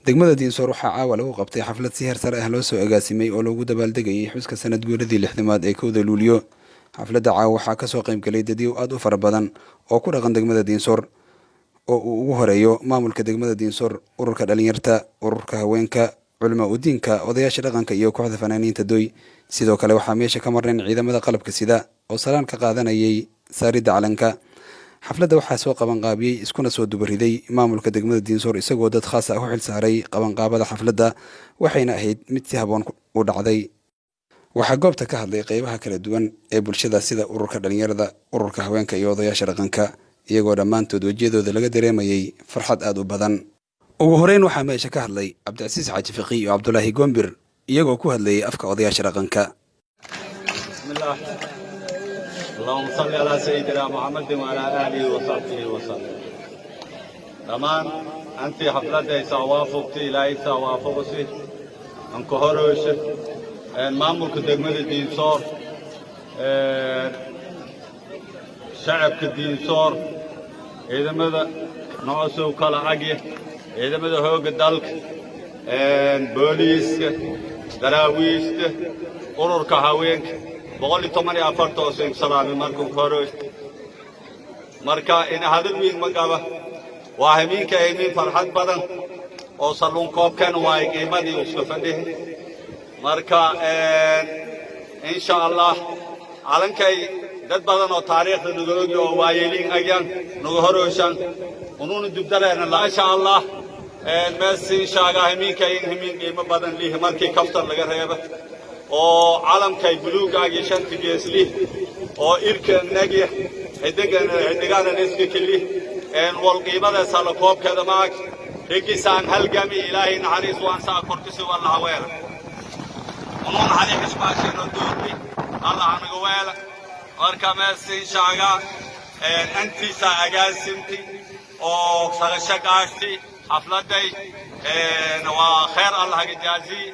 Degmada Diinsoor waxaa caawa lagu qabtay xaflad si heer sare ah loo soo agaasimay oo loogu dabaaldegayay xuska sanad guuradii 60aad ee 1da Luuliyo. Xafladda caawa waxaa kasoo qaybgalay dadyow aada u fara badan oo ku dhaqan degmada Diinsoor, oo uu ugu horeeyo maamulka degmada Diinsoor, ururka dhalinyarta, ururka haweenka, culamaa udiinka, odayaasha dhaqanka iyo kooxda fanaaniinta Doy. Sidoo kale waxaa meesha ka marnayn ciidamada qalabka sida oo salaan ka qaadanayay saaridda calanka. Xafladda waxaa soo qabanqaabiyey iskuna soo dubariday maamulka degmada Diinsoor, isagoo dad khaas ah u xil saaray qabanqaabada xafladda, waxayna ahayd mid si haboon u dhacday. Waxaa goobta ka hadlay qeybaha kala duwan ee bulshada, sida ururka dhalinyarada, ururka haweenka iyo odayaasha dhaqanka, iyagoo dhammaantood wejiyadooda laga dareemayay farxad aada u badan. Ugu horeyn waxaa meesha ka hadlay Cabdicasiis Xaaji Fiqi iyo Cabdulaahi Goombir, iyagoo ku hadlayay afka odayaasha dhaqanka. بسم الله، اللهم صل على سيدنا محمد وعلى آله وصحبه وسلم. Dhammaan antii xafladaysa waafugti, Ilaahaysa waafuqsi. Anku horeyse maamulka degmada Diinsoor, shacabka Diinsoor, ciidamada nocosow kala agya, ciidamada xoogga dalka, booliiska, daraawiishta, ururka haweenka, 114 oo salaamay. Marka horeyse, marka in hadal weyn ma qaba. Waa hamiinka hamiin farxad badan oo salluun koobkan waay qiimadii isla fadhihi. Marka insha Allah calankay dad badan oo taariikhda naga ogi oo waayeliin agyan naga horooshan unuuna dubdaleena. Insha Allah meesin shaaga hamiinka in hamiin qiimo badan lihi, markii kaftan laga reeba, oo calamkay buluugaaga shanta gees lih oo irka nagya xidigan xidigana iska keli wal qiimadaasa la koobkeeda maag rigisaan halgami. Ilaahay naxariis waan saa korkisi wallaha weela unuun xaliixis baashino doorni Allah naga weela. Marka meesin shaaga antiisa agaasimti oo sagashagaashti xafladay waa kheer, Allah haga jaaziy.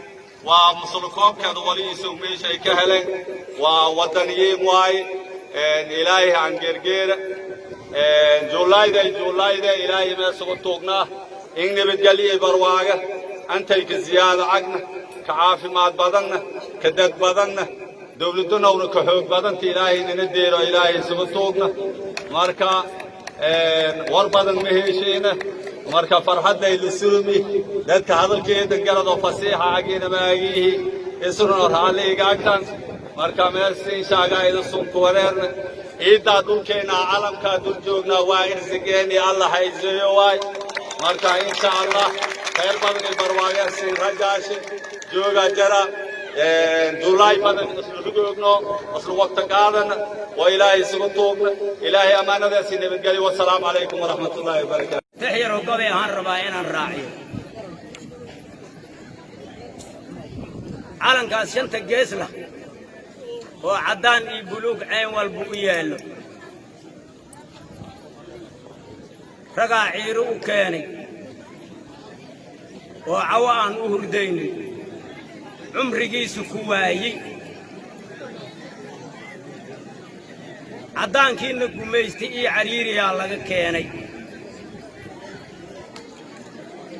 Waa musulkoobkeeda walihiisa meesha ay ka heleen waa wadaniyiin waaye. Ilaahay aan geergeera juulayda juulayda Ilaahay meesugu tuugnaa in nabadgelyo iyo barwaaga antay ka ziyaado cagna, ka caafimaad badanna, ka dad badanna, dawladunowna ka xoog badanta Ilaahay nina deero, Ilaahay isugu tuugna. Marka war badan ma heshiina. Marka farxadday la surumi dadka hadalkeeda garadoo fasiixa agiina maagiihi isruna raalli igaagtan. Marka meelsin shaagaa ida sunku wareerna ciiddaa dhulkeenna calamkaa dul joognaa waa irsigeeni, Allah hayzeeyo waay. Marka insha Allah khayr badan iyo barwaaqesin rajaashe jooga jara julaay badan isla rugoogno, isla waqti qaadana oo Ilaahay isugu tuugna. Ilaahay ammaanadaasi nabadgelyo. Wasalaamu calaykum waraxmatullaahi wabarakaatu. Tix yaroo gobay ahaan rabaa inaan raaciyo. Calankaas shanta gees lah oo caddaan iyo buluug cayn walba u yaallo, ragaa ciiro u keenay oo cawo aan u hurdaynin cumrigiisu ku waayey. Caddaankiinna gumaystay iyo cariiriyaa laga keenay.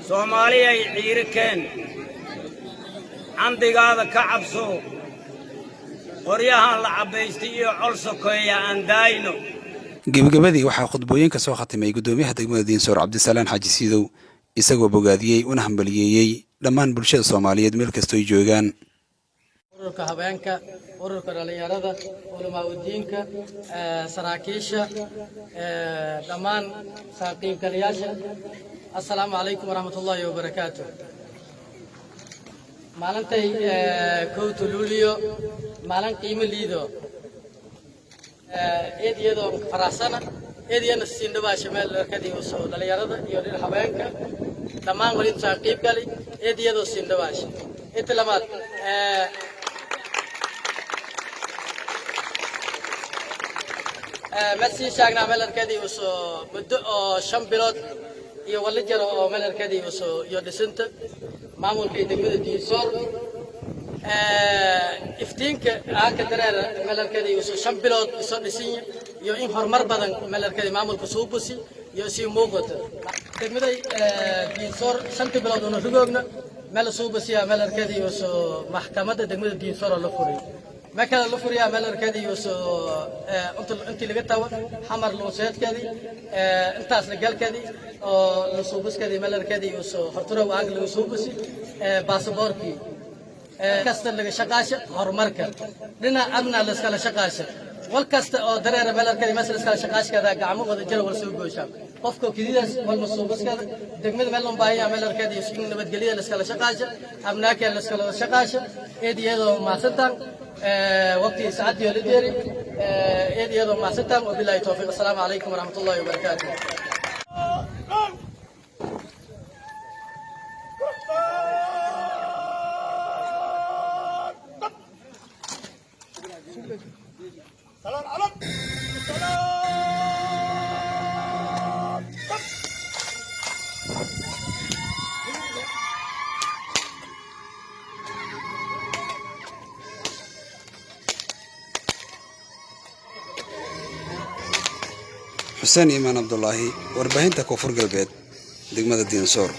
Soomaaliyay ciiro keen, candigaada ka cabso, qoryahaan la cabbaystay iyo col sokeeya aan daayno. Gebagabadii waxaa khudbooyinka soo khatimay guddoomiyaha degmada Diinsoor, Cabdisalaan Xaaji Siidow, isagoo bogaadiyey una hambaliyeeyey dhammaan bulshada Soomaaliyeed meel kastoy joogaan. Ururka haweenka, ururka dhallinyarada, culamaa udiinka, saraakiisha, dhammaan saaqiibgalayaasha, assalaamu calaykum waraxmatullaahi wabarakaatu. Maalintay 1da Luuliyo maalin qiimo liido eed iyadoo faraxsana eed iyana siin dhawaasha meel dharkadii usoo dhallinyarada iyo dhir haweenka dhammaan wali intaan qiib gali eed iyadoo siin dhawaasha. Inta labaad, ma sii sheegnaa meelarkadii usoo muddo oo 5 bilood iyo wali jaro oo meelarkadii usoo iyo dhisinta maamulka iyo degmada Diinsoor iftiinka aaka dareera meelarkadii usoo 5 bilood isoo dhisinya iyo in horumar badan meelarkadii maamulka soo busi iyo sii muuqata. Degmaday Diinsoor 5-tii bilood una rugoogna meel suubasiya meel arkadiyo soo maxkamadda degmada Diinsoor oo la furay, ma kale la furiyaa meel arkadiyo soo intii laga tago Xamar luuseedkeedii, intaas la galkeedii oo la suubaskeedii, meel arkadiyo soo horturow aag laga suubasi baasaboorkii kasta laga shaqaasha horumarka dhinaca amna la iskala shaqaasha, wal kasta oo dareera meel arkadi meesha la iskala shaqaashkeeda, gacmo wada jira wal soo gooshaa, qofka kididaas wal masuubaskada degmada meel loo baahan yahay, meel arkadi in nabadgelyada la iskala shaqaasha, amnaaka la iskala shaqaasha. Eed iyadoo mahadsantaan, waqti saacadii la deeri, eed iyadoo mahadsantaan. Wabilaahi tawfiiq. Assalaamu calaykum waraxmatullaahi wabarakaatuh. Salaan calan. Salaan. Xuseen Iimaan Cabdulaahi, warbaahinta Koonfur Galbeed, degmada Diinsoor.